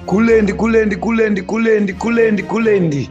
Kulendi, kulendi, kulendi, kulendi, kulendi, kulendi.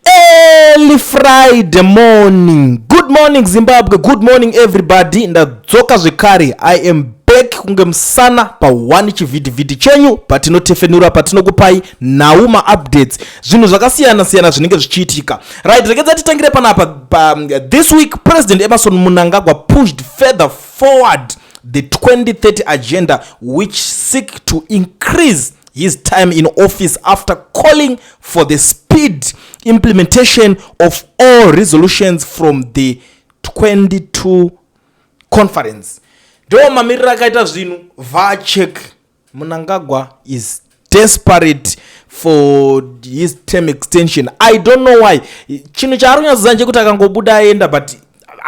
Early Friday morning. Good morning, Zimbabwe. Good morning, everybody. Ndadzoka zvekare. I am back kunge musana pa1 chivhidhivhidhi chenyu patinotefenura, patinokupai nhau, maupdates, zvinhu zvakasiyana siyana zvinenge zvichiitika. Right, regedza titangire panapa pa, this week President Emmerson Mnangagwa pushed further forward the 2030 agenda, which seek to increase his time in office, after calling for the speed implementation of all resolutions from the 22 conference. Ndo mamiriro akaita zvinhu. Vachek Mnangagwa is desperate for his term extension. I don't know why. Chinhu chaari kunyatsoziva ndechekuti akangobuda aenda, but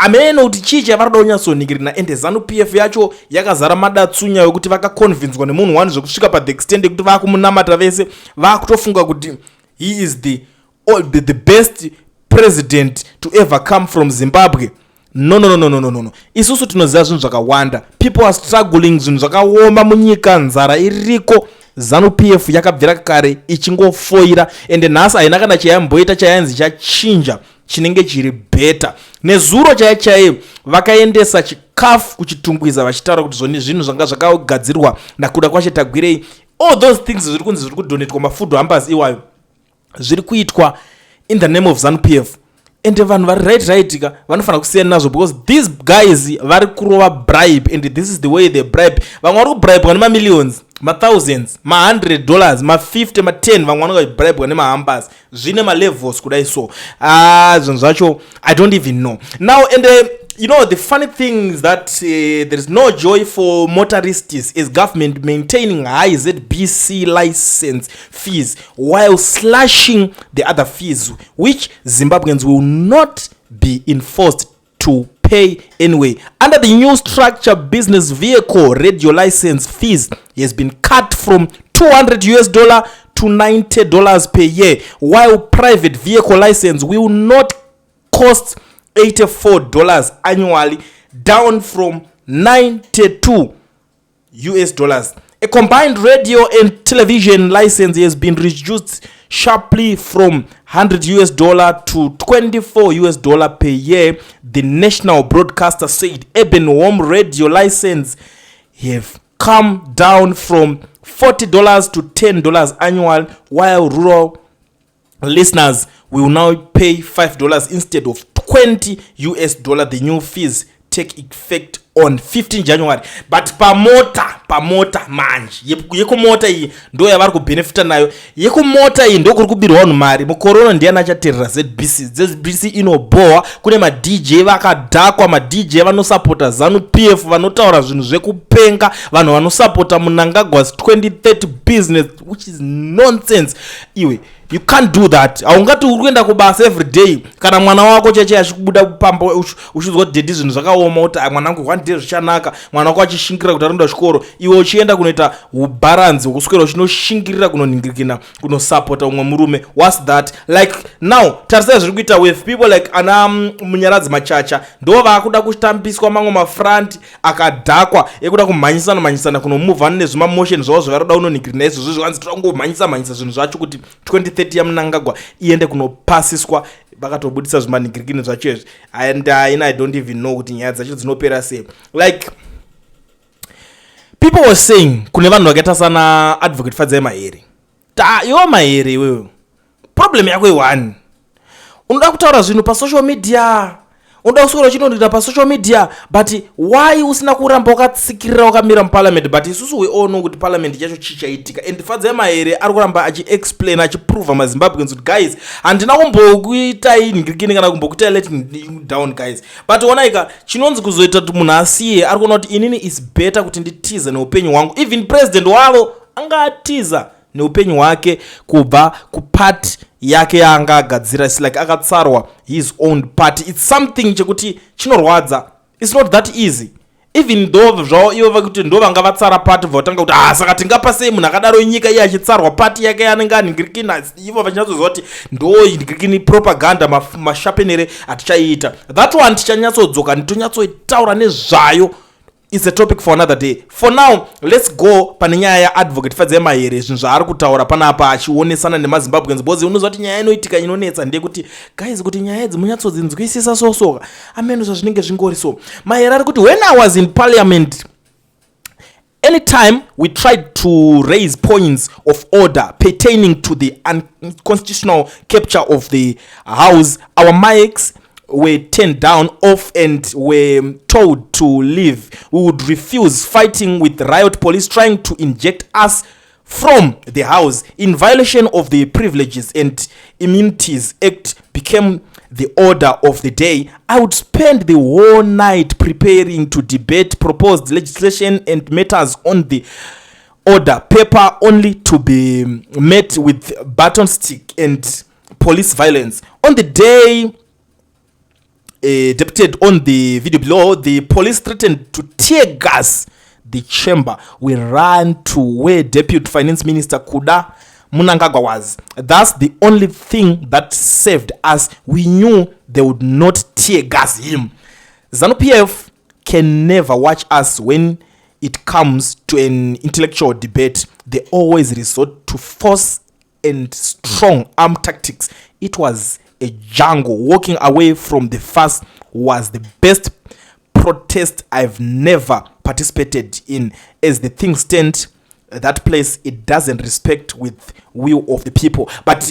amene kuti chii chavari kuda kunyatsoningirina. Ende ZANU PF yacho yakazara madatsunya wekuti vakaconvinswa nemunhu one zvekusvika pathe extent yekuti vakumunamata vese, vakutofunga kuti he is the best president to ever come from Zimbabwe. No, no, no, no, no, no, no. Isusu tinoziva zvinhu zvakawanda. People are struggling, zvinhu zvakaoma munyika, nzara iriko. ZANU PF yakabvira kare ichingofoira, ende nhasi haina kana chayamboita chayanzi chachinja chinenge chiri better. Nezuro chaiyo chaiyo vakaendesa chikafu kuChitungwiza vachitaura kuti zvoni zvinhu zvanga zvakagadzirwa nakuda kwacho Tagwirei. All those things zviri kunzi zviri kudonatwa, mafood hampers iwayo, zviri kuitwa in the name of ZANU PF. Ende vanhu vari right ka, vanofanira kusiyana nazvo because these guys vari kurova bribe, and this is the way they bribe. Vamwe vari kubribwa nemamillions, mathousands, ma100 dollars, ma50, ma10. Vamwe vanonge vachibribwa nemahampers. Zvine malevels kudai. So, ah, zvinhu zvacho I don't even know now. And the funny thing is that there is no joy for motorists as government maintaining high ZBC license fees while slashing the other fees, which Zimbabweans will not be enforced to pay anyway. Under the new structure, business vehicle radio license fees has been cut from US$200 to $90 per year, while private vehicle license will not cost $84 annually, down from US$92. A combined radio and television license has been reduced sharply from US$100 to US$24 per year, the national broadcaster said. Urban home radio license have come down from $40 to $10 annual, while rural listeners will now pay $5 instead of US$20. The new fees take effect on 15 January. But pamota manje, yekumota iyi ndo yavari kubhenefita nayo. Yekumota iyi ndo kuri kubirwa vanhu mari mukorona. Ndiani achateerera ZBC? ZBC inobhohwa. Kune maDJ vakadhakwa, maDJ vanosapota ZANU PF, vanotaura zvinhu zvekupenga, vanhu vanosapota Mnangagwa's 2030 business, which is nonsense. Iwe, you can't do that. Haungati uri kuenda kubasa every day, kana mwana wako cheche achikubuda pamba uchinzwa kuti, "Daddy, zvinhu zvakaoma," kuti, "Ah, mwanangu, one day zvichanaka." Mwana wako achishingirira kuti arikuenda kuchikoro, iwe uchienda kunoita ubharanzi hwekuswera uchinoshingirira kunoningirikina kunosapota umwe murume. What's that like? Now tarisai zviri kuita with people like ana Munyaradzi Machacha. Ndo vaakuda kutambiswa mamwe mafront akadhakwa ekuda kumhanyisana mhanyisana kunomuvhana nezvimamotion zvavo zvavari kuda kunoningirina izvozvo. Zvanzi toda kungomhanyisa mhanyisa zvinhu zvacho kuti 2030 yaMnangagwa iende kunopasiswa. Vakatobudisa zvimaningirikini zvacho izvi, and ina I don't even know kuti nyaya dzacho dzinopera sei. Like people were saying, kune vanhu vakaita sana Advocate Fadzai Mahere, ta iwo Mahere, iwewe problem yako ione, unoda kutaura zvinhu pasocial media, unoda kuswera uchinodira pasocial media, but why usina kuramba wakatsikirira wakamira muparliament? But isusu we all know kuti parliament chacho chichaitika. And Fadzai Mahere ari kuramba achiexplain, achiprova maZimbabweans kuti, "Guys, handina kumbokuitai ngirikini kana kumbokuitai letting down, guys." But onaika chinonzi kuzoita kuti munhu asiye, ari kuona kuti inini is better kuti nditize neupenyu hwangu. Even president wavo anga atiza neupenyu hwake kubva kupati yake yaanga agadzira. It's like akatsarwa his own party. It's something chekuti chinorwadza. It's not that easy, even though zvavo ivo vakuti ndo vanga vatsara pati, bva vatanga kuti, "Ah, saka tingapa sei munhu akadaro nyika?" Iye achitsarwa pati yake yanenge anhingirikini, ivo vachinatsoziva kuti ndo nhingirikini propaganda mashapenere atichaiita. That one tichanyatsodzoka, nditonyatsoitaura nezvayo. It's a topic for another day. For now, let's go pane nyaya yaAdvocate Fadzai Mahere, zvinhu zvaari kutaura panapa achionesana nemaZimbabweans, because unoziva kuti nyaya inoitika inonetsa ndeyekuti, guys, kuti nyaya idzi munyatsodzinzwisisa sosoka ameno zvazvinenge zvingori. So Mahere ari kuti, "When I was in parliament, anytime we tried to raise points of order pertaining to the unconstitutional capture of the house, our mics were turned down off and were told to leave. We would refuse, fighting with riot police trying to eject us from the house in violation of the Privileges and Immunities Act became the order of the day. I would spend the whole night preparing to debate proposed legislation and matters on the order paper, only to be met with baton stick and police violence. On the day depicted on the video below, the police threatened to tear gas the chamber. We ran to where Deputy Finance Minister Kuda Mnangagwa was. That's the only thing that saved us. We knew they would not tear gas him. ZANU PF can never watch us when it comes to an intellectual debate. They always resort to force and strong arm tactics. It was a jungle. Walking away from the fuss was the best protest I've never participated in. As the things stand, that place, it doesn't respect with will of the people." But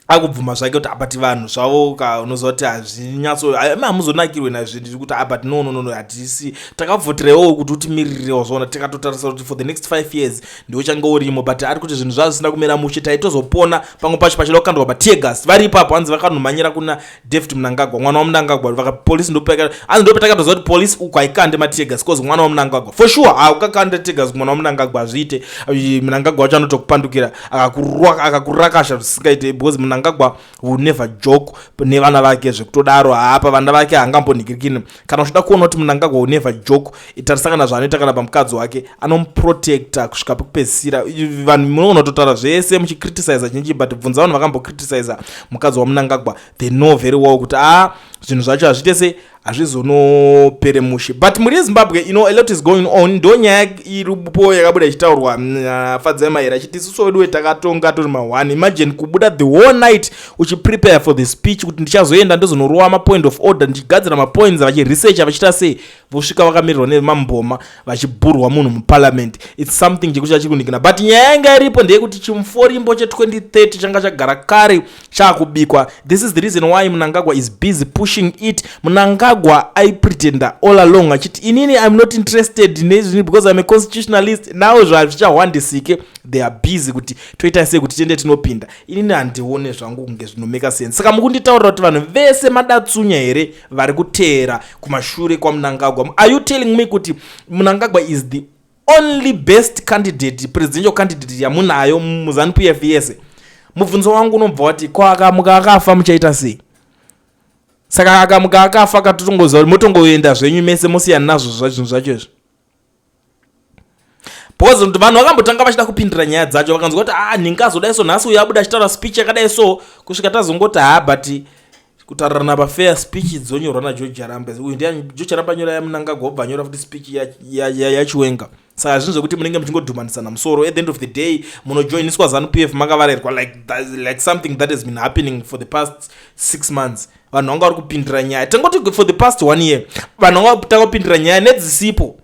akubvuma zvake kuti abati vanhu zvavo ka, unoziva kuti hazvinyatso, hamuzonakirwe nazvo. Ndiri kuti, ah, but no, hatisi takavhoterewo kuti utimirirewo zvaona. Tikatotarisa kuti for the next 5 years ndiwo change urimo, but ari kuti zvinhu zvazvo zvisina kumira mushe. Taitozopona pamwe pacho pachida kukandwa mateargas vari ipapo. Hanzi vakanomhanyira kuna David Mnangagwa, mwana waMnangagwa. Vakapolisi ndopeka, hanzi ndopetakatoziva kuti polisi uku haikande mateargas, cause mwana waMnangagwa for sure haukakande teargas mwana waMnangagwa, hazviite. Mnangagwa wacho anotokupandukira, akakurakasha zvisingaite, because Mnangagwa will never joke nevana vake zvekutodaro. Haapa vana vake haangambonhikirikini. Kana uchida kuona kuti Mnangagwa will never joke, tarisa kana zvaanoita kana pamukadzi wake, anomuprotecta kusvika pekupedzisira. Vanhu munoona kutotaura zvese muchicriticiza chinchi, but bvunza vanhu vakambocriticiza mukadzi waMnangagwa, they know very well kuti a zvinhu zvacho hazviite se hazvizonopere mushe. But muri yeZimbabwe, a lot is going on. Ndo nyaya iripo yakabuda ichitaurwa Fadzai Mahere achiti isusu wedu takatonga tori ma1. Imagine kubuda the whole night uchiprepare for the speech, kuti ndichazoenda ndozonorowa mapoint of order, ndichigadzira mapoints, vachiresearcha, vachiita sei, vosvika vakamirirwa nemamboma, vachibhurwa munhu muparliament. It's something chekuti chachikunikina. But nyaya yanga iripo ndeyekuti chimuforimbo che2030 changa chagara kare chaakubikwa. This is the reason why Mnangagwa is busy pushing it. Mnangagwa aipretenda all along achiti, "Inini I'm not interested nezvini because I'm a constitutionalist." Now zvazvichahwandisike, they are busy kuti toita sei kuti tiende tinopinda. Inini handione zvangu kunge zvinomeka sense. Saka mukunditaurira kuti vanhu vese madatsunya here vari kuteera kumashure kwaMnangagwa? Are you telling me kuti Mnangagwa is the only best candidate, presidential candidate yamunayo muZANU PF yese? Mubvunzo wangu unobva wati, ko akamuka akafa muchaita sei? Saka akamuka akafa, katotongoziva kuti motongoenda zvenyu mese, mosiyana nazvo zvinhu zvacho izvi, because vanhu vakambotanga vachida kupindira nyaya dzacho, vakanzwa kuti, ah, ndingazodai so, nhasi uyo abuda achitaura speech yakadai so, kusvika tazongoti, ha, but kutaurirana pafair, speech dzonyorwa naGeorge Charamba. Uyu ndiye George Charamba anyora yaMnangagwa, obva anyora futi speech yaChiwenga. Saka zvinhu zvekuti munenge muchingodhumanisana musoro, at the end of the day munojoiniswa ZANU PF makavarerwa, like something that has been happening for the past 6 months. Vanhu vanga vari kupindira nyaya, tangoti for the past one year, vanhu vanga tanga kupindira nyaya nedzisipo.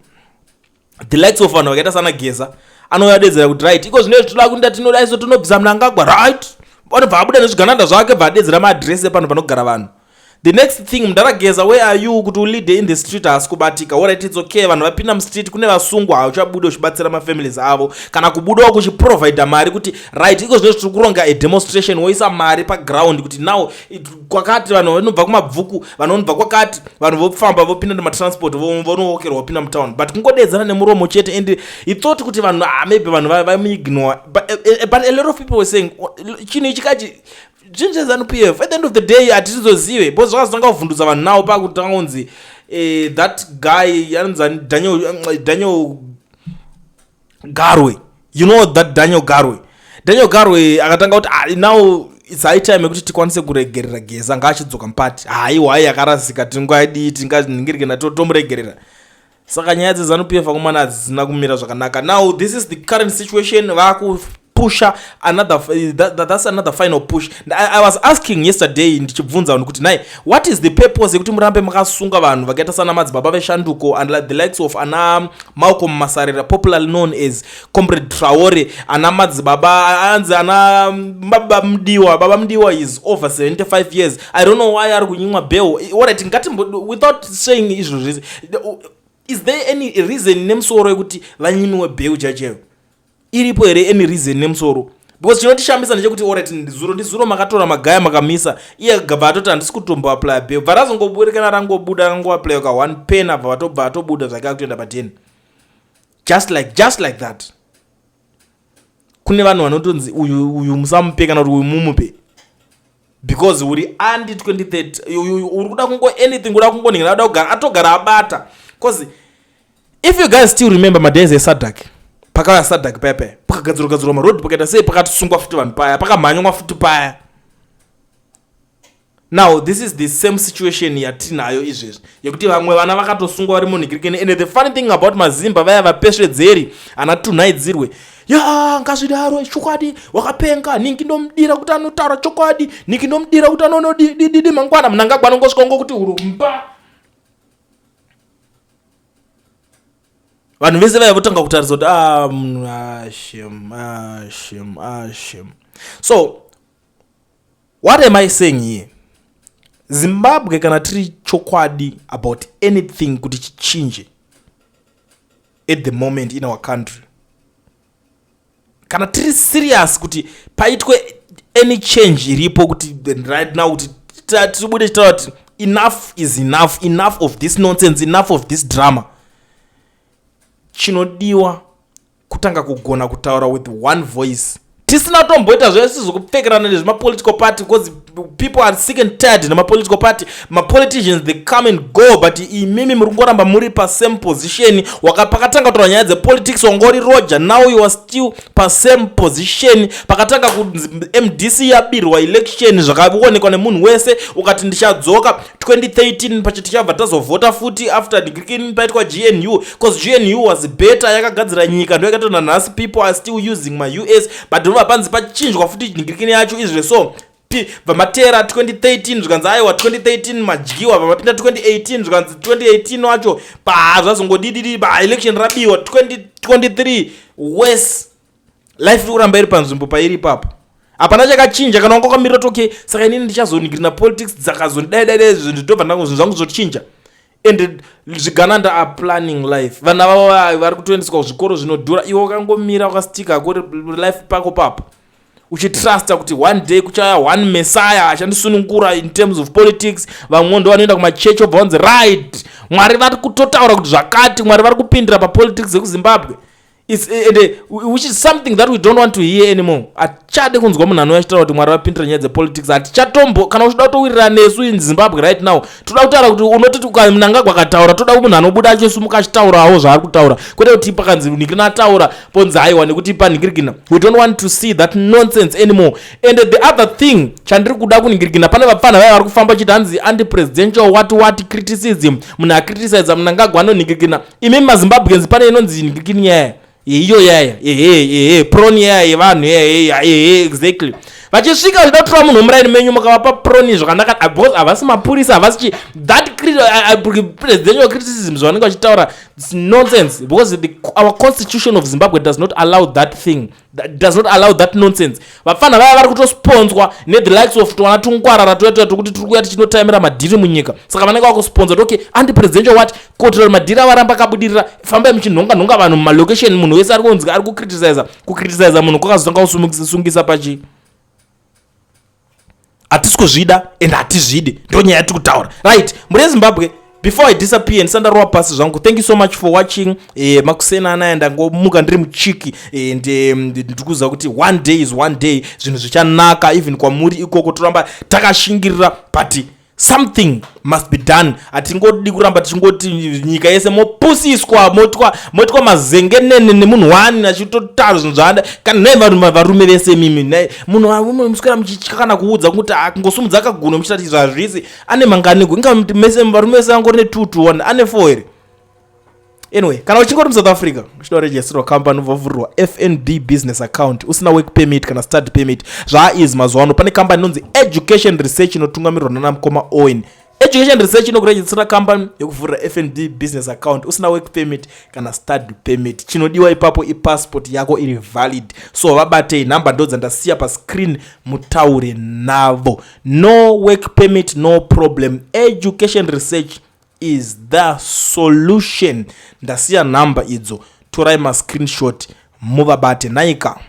The likes of vanhu vakaita sana Geza, anouya adedzera kuti, right, iko zvino toda kuenda, tinodai so, tinobvisa Mnangagwa, right? Anobva abuda nezvigananda zvake, bva adedzera maadhiresi epano panogara vanhu. The next thing, mudhara Geza, where are you kuti ulead in the street? Haasi kubatika. Alright, it's okay, vanhu vapinda mustreet, kune vasungwa, hauchabuda uchibatsira mafamilies avo, kana kubudawo kuchiprovida mari kuti, right, iko zvino tiri kuronga a demonstration, woisa mari paground kuti now kwakati vanhu vanobva kuMabvuku, vanhu vanobva kwakati, vanhu vofamba, vopinda nematransport, vonowokerwa, vopinda mutown. But kungodedzana nemuromo chete, and he thought kuti vanhu, ah, maybe vanhu vamuignore, but a lot of people were saying, oh, chinhu ichi kachi zvinhu zveZANU PF, at the end of the day hatisizozive, because zvakazotanga kuvhundutsa vanhu nawo pakutanga kunzi that guy anonzi Daniel Garwe, you know that Daniel Garwe, Daniel Garwe akatanga kuti, ah, now it's high time yekuti tikwanise kuregerera Geza, ngaachidzoka mupati. Haiwa, hai, yakarasika, tingadii, tinganingirikena, tomuregerera. Saka nyaya dzeZanu PF, vakomana, hadzisina kumira zvakanaka. Now this is the current situation. Vakupusha another, that's another final push. I was asking yesterday, ndichibvunza vanhu kuti, nai, what is the purpose yekuti murambe makasunga vanhu vakaita sana Madzibaba Veshanduko and like the likes of ana Malcolm Masarira, popularly known as Comrade Traore, ana madzibaba anzi ana Baba Mudiwa? Baba Mudiwa is over 75 years. I don't know why ari kunyimwa bail. Alright, ngati without saying izvo zvese, is there any reason nemusoro yekuti vanyimiwe bail chaichaiyo? Iripo here any reason nemusoro? Because chinotishamisa ndechekuti, alright, zuro ndizuro makatora Magaya makamisa, iye gabva atoti handisi kutomboapply bail, bva razongoburekana rangobuda, rangoapply ka one pen, abva vatobva atobuda zvake akutoenda pa10, just like that. Kune vanhu vanotonzi uyu, uyu musamupe, kana kuti uyu mumupe, because uri anti 2030, uri kuda kungo anything, kuda kungonhingira, kuda kugara atogara abata. Because if you guys still remember madays eSADC, pakauya SADC paya paya, pakagadzirwa gadzirwa marodhi, pakaita sei, pakatosungwa futi vanhu paya, pakamhanywa futi paya. Now this is the same situation yatinayo izvezvi, yekuti vamwe vana vakatosungwa vari munhikirikeni. And the funny thing about mazimba vaya vapesvedzeri ana tunhaidzirwe ya, ngazvidaro, chokwadi wakapenga, ningi ndomudira kuti anotaura chokwadi, ningi ndomudira kuti anonodididi. Mangwana Mnangagwa anongosvika ngokuti urumba, vanhu vese vaya votanga kutarisa kuti, ah, ashem, ashem, ashem. So what am I saying here? Zimbabwe, kana tiri chokwadi about anything kuti chichinje at the moment in our country, kana tiri serious kuti paitwe any change iripo, kuti right now kuti tibude tichitaura kuti enough is enough, enough of this nonsense, enough of this drama, chinodiwa kutanga kugona kutaura with one voice, tisina tomboita zvese zvekupfekerana nezvemapolitical party, because people are sick and tired nemapolitical party. Mapoliticians, they come and go, but imimi muri kungoramba muri pasame position. Pakatanga kutaura nyaya dzepolitics wangori roger, now you are still pasame position. Pakatanga kunzi MDC yabirwa election, zvakaonekwa nemunhu wese, ukati ndichadzoka 2013, pacho tichabva tazovhota futi after degree paitwa GNU, because GNU was better, yakagadzira nyika, ndo yakatona nhasi people are still using maUS. But ndobva panzi pachinjwa futi ndigirikini yacho izve. So bvamatera 2013, zvikanzi aiwa, 2013 madyiwa. Vamapinda 2018, zvikanzi 2018 wacho pa zvazongodididi, paelection rabiwa. 2023, worse. Life iri kuramba iri panzvimbo pairi ipapo, hapana chakachinja. Kana wanga wakamirira kuti okay, saka inini ndichazonigirina politics dzakazondidaidai, zvinhu ndobva zvinhu zvangu zvochinja, and zvigananda are planning life, vana vavo vari kutoendeswa kuzvikoro zvinodhura, iwe wakangomira wakastika kuri life pako papo, uchitrusta kuti one day kuchaya one messiah achandisunungura in terms of politics. Vamwe ndo vanoenda kumachechi, obva vanzi right, Mwari vari kutotaura kuti zvakati, Mwari vari kupindira papolitics ekuZimbabwe. And which is something that we don't want to hear anymore. Hatichade kunzwa munhu anouya achitaura kuti Mwari vapindira nyaya dzepolitics. Hatichatombo. Kana uchida kutowirirana nesu in Zimbabwe right now, toda kutaura kuti unototi Mnangagwa akataura, toda munhu anobuda achisumuka achitaurawo zvaari kutaura, kwete kuti pakanzi nhikirina ataura, ponzi aiwa, nekuti panhikirikina. We don't want to see that nonsense anymore. And the other thing chandiri kuda kunhingirikina, pane vapfana vaya vari kufamba chiti hanzi anti-presidential what what criticism, munhu acriticiza Mnangagwa anonhingirikina. Imi maZimbabweans, pane inonzi nhingirikini nyaya iyo yaya, ehe ehe, proni yaya yevanhu, ehe ehe, exactly. Vachisvika vachida kutora munhu wemuraini menyu, mukavapa proni zvakanaka, because havasi mapurisa, havasi chi that presidential criticism zvavanenge vachitaura, it's nonsense, because our constitution of Zimbabwe does not allow that thing, that does not allow that nonsense. Vapfana vaya vari kutosponzwa nethe likes of twana tungwarara toya toya tokuti tiri kuya tichinotaimira madhiri munyika. Saka vanenge vakusponza kuti okay, anti presidential what, kotora madhiri avaramba akabudirira, fambai muchinhonga nhonga vanhu mumalocation, munhu wese ari kunzi ari kucriticiza. Kucriticiza munhu kwakazotanga kusungisa pachi. Hatisi kuzvida and hatizvidi, ndo nyaya yatiri kutaura. Right, muri yeZimbabwe, before I disappear, ndisandarova pasi zvangu, thank you so much for watching. Makusena anaya ndangomuka ndiri muchiki, and ndiri kuziva kuti one day is one day, zvinhu zvichanaka even kwamuri ikoko. Toramba takashingirira, but something must be done. Hatingodi kuramba tichingoti nyika yese mopusiswa, motwa mazengenene nemunhu wani achitotaura zvinhu zvaada. Kana nai varume vese mimi nai munhu muswera muchitya kana kuudza kuti kungosumudza kaguno muchitati zvazvisi ane manganiko, inga mese varume vese vangori ne2 to 1 ane 4 here? Anyway, kana uchinge uri muSouth Africa uchida kuregisterwa company, vavhurirwa FNB business account usina work permit kana study permit, zvaaeasy mazuva ano. Pane kambani inonzi Education Research inotungamirirwa nana mukoma Owen. Education Research inokurejistera company yekuvhurira FNB business account usina work permit kana study permit. Chinodiwa ipapo ipassport yako iri valid. So vabatei, nhamba ndo dzandasiya pascreen, mutaure navo. No work permit, no problem. Education Research is the solution. Ndasiya nhamba idzo, torai mascreenshot muvabate naika.